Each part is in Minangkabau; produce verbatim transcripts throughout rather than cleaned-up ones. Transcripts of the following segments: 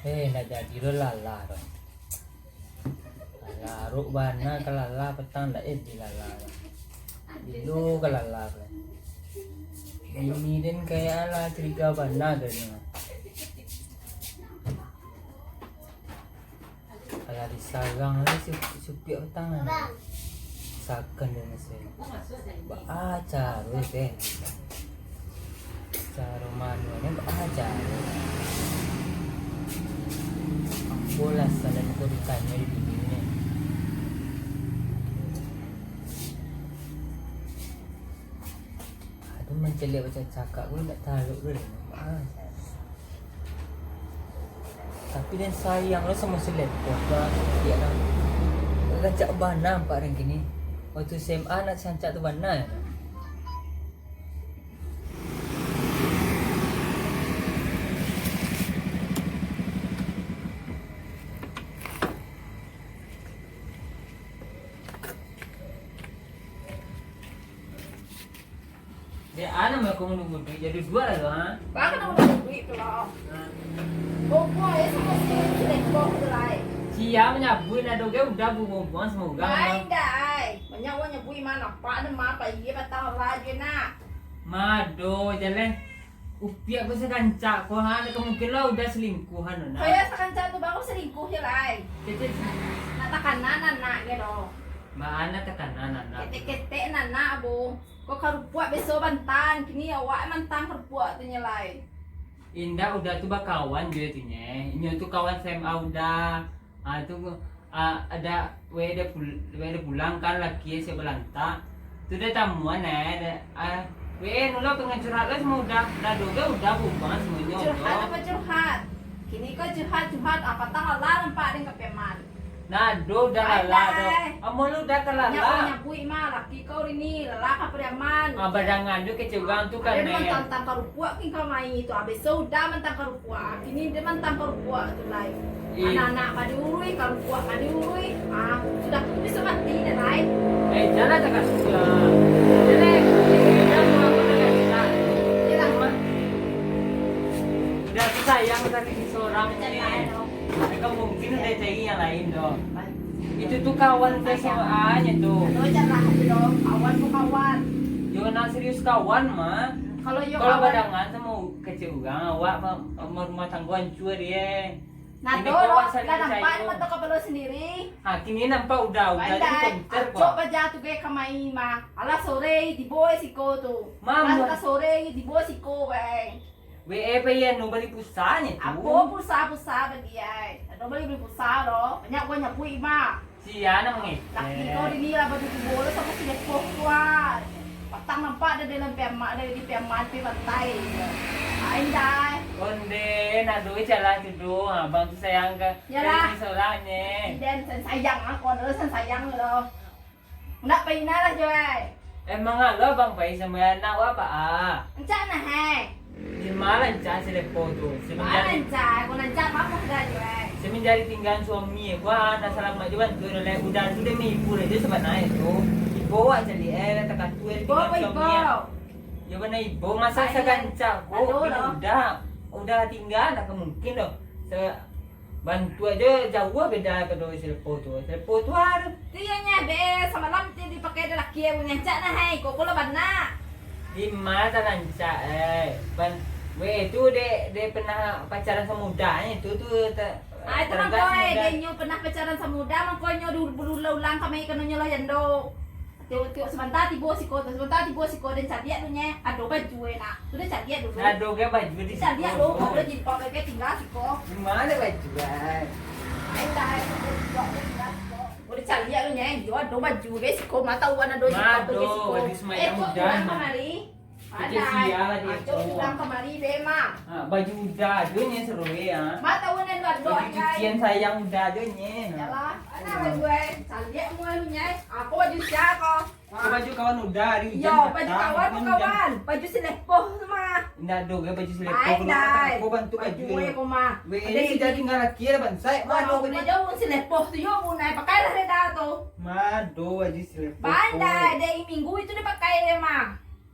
Eh, ndak jadi lo lala tu. Larok bana ka lala, patang ndak jadi lala tu. Dulu ka lala tu. Bini den kayak lah curiga bana tu ni. Alah disarang lah si, si Upiak patang lah. Sakan dia masih. Baa caro teh. Caro manuanyo baa caro. Apo lah salah ko ditanyo di dunia ni. Aduh, mancaliak bacakak-cakak ko indak talok doh. Ah. Tapi den sayang lo samo si Lepon tu, ah, dia kan. Rancak bana nampak den kini. Waktu S M A nak rancak tu bana. Dek a namo ko manunggu duit, jadi duo lah tu, ha? Bang, namo manunggu duit tu lah. Ha. Bobo, eh, samo si Lepon tu lah, eh. Sia manyabuik, ndak doh ge udah bubuang-buang samo urang. Lain dah, ai. Banyak urang nyabuik mah, nampak dah mah, pai patang lah je nak. Mado, jaleh. Upiak ko sagancak ko, ha, ado kemungkinan lah udah selingkuhan tu, nah. Kaya sagancak tu baru selingkuh je lai. Kecek. Nak takana anak ge doh. Maan nak takana anak. Ketek-ketek anak, Bu. Ko karupuak beso bantang, kini awak mantang karupuak tu nyo lai. Indak, udah tu bakawan jo tu nye. Inyo tu kawan S M A udah. Ah, tu, ah, ada, we ada pul-, we ada pulang kan, laki siap balantak. Tu dah tamuan, eh, dah, ah, we, nulah pengen curhat lah samo udah. Dah doh, udah bubuang semuanya. Curhat apa curhat? Kini ko curhat, curhat, apa tang lah nampak den ka preman. Nah, doh, dah lala, doh. Amun lu dah ka lala. Nyabuik mah, laki kau ini, lala ka preman. Ah, badangan tu kecek urang tu kan, eh. Mantang-tang karupuak kini kau main tu. Habis sudah mantang karupuak. Wah, kini dia mantang karupuak tu lai. Ih. Anak-anak ka diurui, karupuak ka diurui. Ah, sudah tu bisa mati dah lai. Eh, jangan cakap sudah. Jelek. Jangan buat apa nak kita. Jelah. Udah tu sayang dari seorang ni. Mereka mungkin udah cari yang lain doh. Itu tu kawan S M A-nya tu. Aduh, janganlah tu doh. Kawan tu kawan. Yo, nak serius kawan mah. Kalau yo kawan. Kalau badangan samo kecek urang, awak ma-, marumah tanggo hancua dia. Nah, tu lah nampak di mato kapalo sandiri. Ha, kini nampak udah, udah jadi pinter ko. Acok baja tu ge kamari mah. Alah sore tibo siko tu. Alah sore tibo siko, weh. Weh, eh, pai anu bali pulsa nyo tu. Apo pulsa-pulsa bagi ai? Ado bali, bali pulsa doh. Banyak urang nyabuik mah. Sia nak mangecek. Laki kau dini lah baju tibo lo samo si Lepoh tu ah. Patang nampak dah dalam piamak, dah di piamak, di pantai. Ai, ndai. Onde, nak duit jalan tu doh. Abang tu sayang ka. Yalah. Dari seorang ni. Den sayang aku, ado sayang lo. Ndak pai nah lah, Joy. Emang alo abang pai samo anak wak, Pak? Ah. Rancak nah, hai. Di ma rancak si Lepoh tu? Semenjak rancak, aku rancak mah dah, Joy. Semenjak ditinggalan suami, wak, ndak salamat juo bantuak dek udan tu, demi ibu aja sabananyo tu. Ibo wak caliak, eh, takatu, eh, ditinggalan suami, eh. Ibo, ibo. Yo bana ibo, masa sagancak ko, udah, udah tingga, ndak ka mungkin doh. Sa-, Bantuak jo jauah beda daripada si Lepoh tu. Si Lepoh tu aduh. Tu yang nyo be, samalam tu dipakai dek laki aku, rancak nah, hai, kok pulo bana. Di ma rancak, eh. Ban-, weh, tu dek, dek pernah pacaran samo uda, eh. Tu, tu, ta-, ah, itu mangko, eh, dek nyo pernah pacaran samo uda, mangko nyo du-, berulang-ulang kami kanonyo lah jando. Tiok-tiok sabanta tibo siko tu, sabanta tibo siko, den caliak tu nye, ado baju e nak. Tu den caliak dulu. Ado ge baju di siko. Caliak dulu, ado jilbab lagi tingga siko. Di ma baju e? Ai, tai, ado jilbab lagi tingga siko. Udah caliak tu nye, yo ado baju ge siko, ma tau ado jilbab lagi siko. Baju samalam udah. Kamari. Kecil sia lah dia. Acok pulang kamari be, Ma. Ha, baju uda ado nye seru e, ha. Ma tau nan ado. Baju cucian sayang uda ado nye. Yalah, mana baju e? Caliak muka lu nye. Apo baju sia ko? Ko baju kawan uda, hari ujan. Yo, baju kawan tu kawan. Baju si Lepoh tu mah. Indak ado ge baju si Lepoh. Ai, ko bantu baju e ko mah. Weh, ini sudah tingga laki lah, bansaik. Waduh, ko jauah si Lepoh tu yo, punai pakai lah reda tu. Ma ado baju si Lepoh. Pandai, dari minggu itu dipakai dia mah.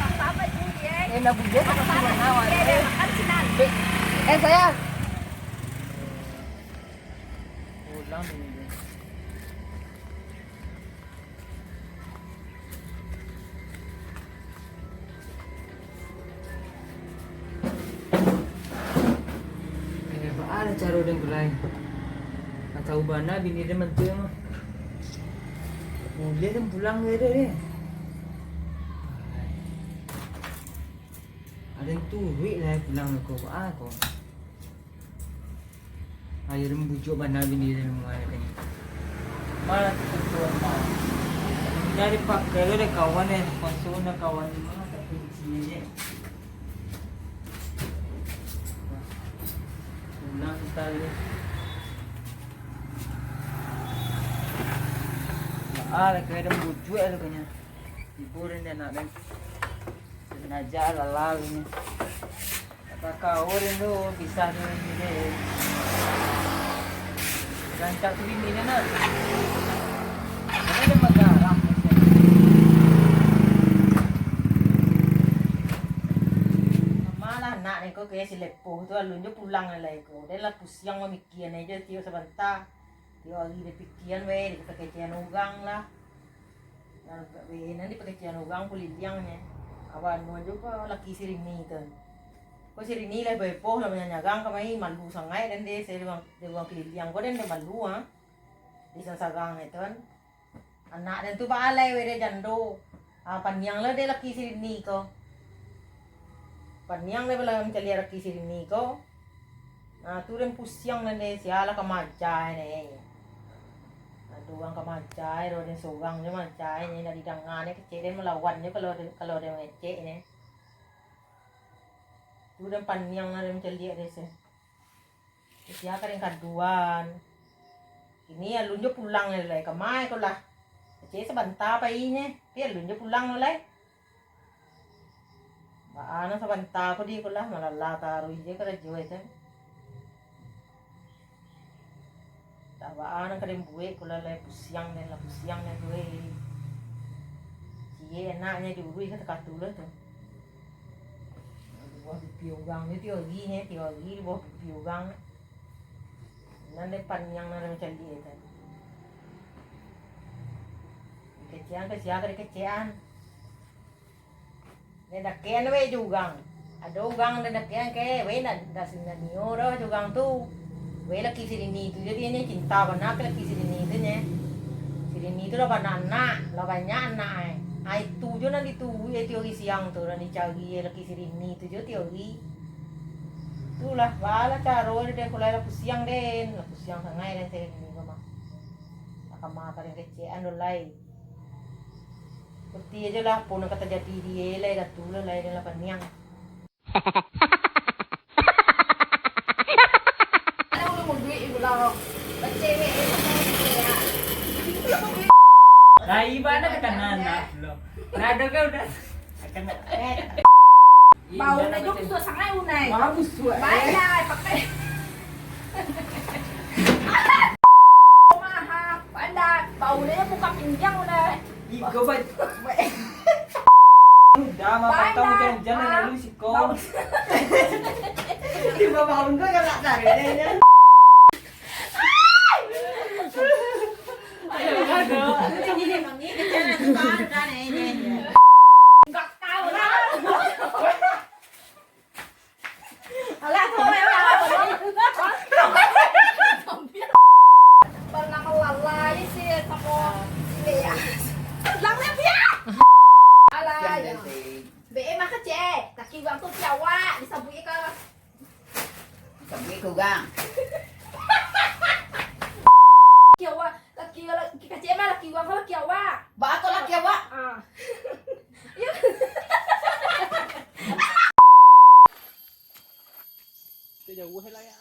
Sama-sama, Juli, eh. Eh, nak bujur, sama-sama, Juli, eh. Eh, sayang. Pulang ini, Juli. Eh, baa lah caro den ko lai. Lah tahu bana bini den mantua mah. Buliah den pulang ka den. Aden turuik lah pulang ko, baa ko. Ayo, den bujuak bana bini den mulai kan. Malah tu ketua mah. Dari pakai lo dek kawan, eh, kuaso nak kawan mah tak kunci je. Pulang tali. Ah, lah kena den bujuak lo kanya. Ibu den anak den. Sengaja lalai ni. Kata kau den tu, pisah den ni den. Rancak tu bini den nak. Mana den bagarah ni, den. Malah nak ni ko ke si lepoh tu, alun jo pulang lai ko. Den lah pusiang mamikian ajo tiok sabanta. Tiok ari den pikian weh, den pakecekan urang lah. Nan, nan dipakecekan urang kuliliang nyo. Awan anu ajo ko laki si Rini tu. Ko si Rini lah baepoh lah manyanyarang kamari, malu sangaik den deh, se dek urang, dek urang kuliliang ko den deh malu, ha. Di sansarang itu kan. Anak den tu baalai weh deh jando. Ah, paniang lah deh laki si Rini ko. Paniang lah bala mancaliak laki si Rini ko. Nah, tu den pusiang den deh, sia lah ka maja ne. Aduh, urang ka maja, ro den sorang jo maja ne, indak didanga ne, kecek den malawan jo kalau den, kalau den mangecek ne. Tu den paniang lah den mancaliak deh se. Sia ka den kaduan. Kini alun jo pulang lai, kama ko lah. Kecek sabanta pai ne, tapi alun jo pulang lai. Baa nan sabanta ko di ko lah, malala taruih je karajo itu. Dak baa nan ka den buek ko lah, lai pusiang den, lah pusiang den tu, eh. Ciek anaknyo diuruih ka takatu lah tu. Di bawah pipi urang tu tiok ari nyo, tiok ari di bawah pipi urang. Nan den paniang nan den caliak tu. Dikecekan ka sia ka dikecekan. Den dakekan weh jo urang. Ado urang den dakekan ke, weh, ndak, ndak sinanio doh jo urang tu. Weh, laki si Rini tu jo, inyo cinta bana ka laki si Rini tu nyo. Si Rini tu lah baanak, lah banyak anak ai. Ai tu jo nan dituruik ai tiok ari siang tu, nan dicari ai laki si Rini tu jo tiok ari. Tu lah, baa lah caro den ko lai, lah pusiang den, lah pusiang sangaik den si Rini ko mah. Lah kama ka den kecekan doh lai. Putiah je lah, apo nan ka tajadi di e lai, datu lah, lai, lai paniang. Lai bana ka tanah anak lo. Nado ka udah. Akan. Bau na jo busuak sangaik, Unai. Bau busuak, eh. Banyak, pakai. Maha, pandai. Bau na jo buka pinjang, Unai. Iko, Pai. Udah, mah, patang hujan-hujan, lalu siko. Bau. Di bawah bau tu galak dah, kayaknya. Alah, tu, ya, ya. Pernah melalai sih sama dia. Alah, ya. Be, eh, mah kecek. Kaki urang tu piawak, disabuik ka. Tapi ko Wah lah ya.